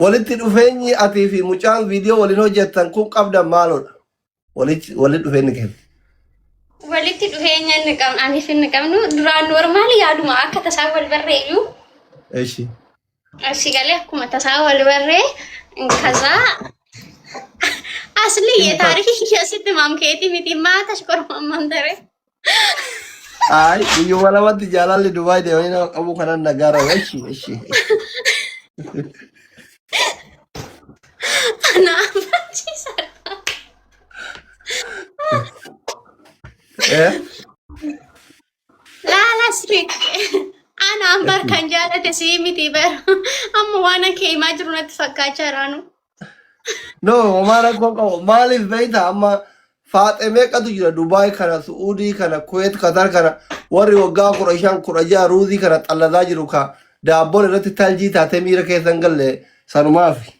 Walitti dhufeenyi atii fi mucaan viidiyoo waliin hojjettan kun qabdan maalodha? Walitti walitti dhufeenyi keessa. Walitti dhufeenya inni qabnu aniif inni qabnu duraan normaali yaaduma akka tasaa wal barreeyyu. Eshi. Asii galee akkuma tasaa wal barree kazaa asli taarikii kiyya sitti maamkeetii miti maata shkormamman tere. Ay, guyyuma lamatti jaalalli Dubaay deemanii nama qabuu kanan nagaara. Eshi, eshi. Na amansiisa. Eh? Laala siree. Anaan bar kan jaalate sii miti bar. Amma waan akka himaa jiru natti fakkaachaa jiraanu. No, homaa rakkoo qabu. Maaliif beektaa amma faaxee meeqatu jira Dubaay kana, Su'uudii kana, Kuweet, Qatar kana warri waggaa 15, 16 ruuzii kana xalladaa jiru ka daabboon irratti taljii taatee miira keessa hin galle sanumaafi.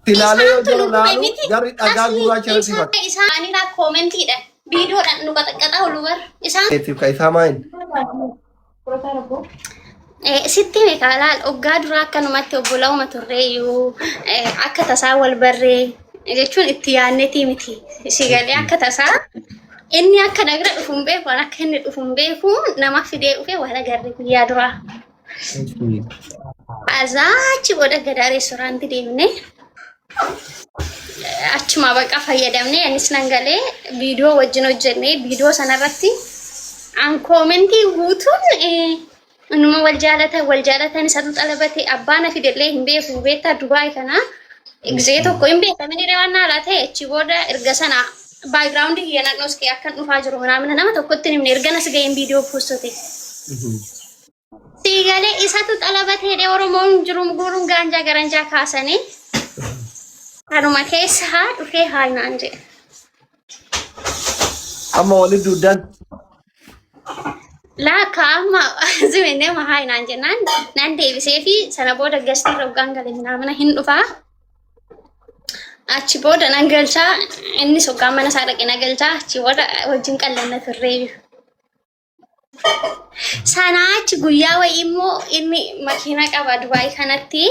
Silaalee yoo Isaantu jara nu gube laalu miti. jarri dhagaa Asli gurraacha irratti isaan fakkaata. isaanirraa koomentiidha. Viidiyoodhaan nu qaxaqqaxaa oolu bar. Isaan Keetiif ka isaa maayin? Sitti hime kaa laal oggaa duraa akkanumatti obbolauma turreeyyuu akka tasaa wal barree jechuun itti yaadnetii miti. Si galee akka tasaa inni akka na bira dhufu hin beeku an akka inni dhufu hin beeku nama fidee dhufee wal agarre guyyaa duraa. Azaa achi booda gadaa reestoraantii deemne achuma baqa fayyadamne anis nan galee viidiyoo wajjin hojjenne viidiyoo sanarratti an koomentii guutuun numa wal jaalatan wal jaalatan isatu xalabate abbaa na fidellee hin beeku beektaa Dubaay kana gizee tokko hin beekamini waan haalaa ta'e achi booda erga sana baayigiraawundii kiyya nan dhoskee akkan dhufaa jiru manaamina nama tokkotti hin himne erga nas ga'een viidiyoo postote. Siigalee isatu xalabatee dhe Oromoon jirum guuruun gaanjaa garanjaa kaasanii kanuma keessa haa dhufee haa naan jedhe. Amma walitti duuddan. Laakka amma zimennee ma haa naan jennaan nan deebisee fi sana booda gastii hoggaan gale mana hin dhufaa. Achi booda nan galchaa innis hoggaan mana isaa dhaqe na galchaa achi booda wajjin qallanna turree. Sanaa achi guyyaa wayii immoo inni makiina qaba Dubaay kanatti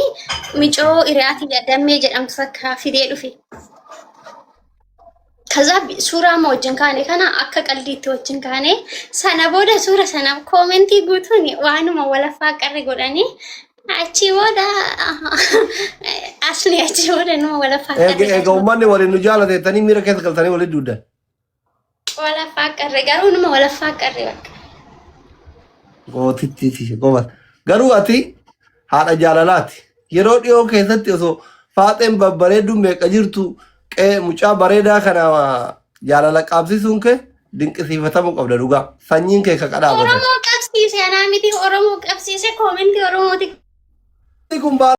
micoo hiriyaa dammee jedhamtu takka fidee dhufe. Kaza suuraa amma wajjin kaane kana akka qaldiitti wajjin kaane sana booda suura sana koomentii guutuun waanuma walaffaa qarri godhanii achi booda asli achi booda numa walaffaa Eega qarri eega uummanni waliin nu jaalate jettanii miira keessa galtanii walitti duuddan. Walaffaa qarre garuu numa walaffaa qarre bakka. Gootittiiti goba. Garuu ati haadha jaalalaati. Yeroo dhiyoo keessatti osoo faaxeen babbareedduu meeqa jirtu qe'ee mucaa bareedaa kana jaalala qaabsisuun kee dinqisiifatamuu qabda dhugaa. Sanyiin kee ka qadhaabatan. Oromoo qabsiise anaa miti Oromoo qabsiise koomentii Oromooti. Kun baala.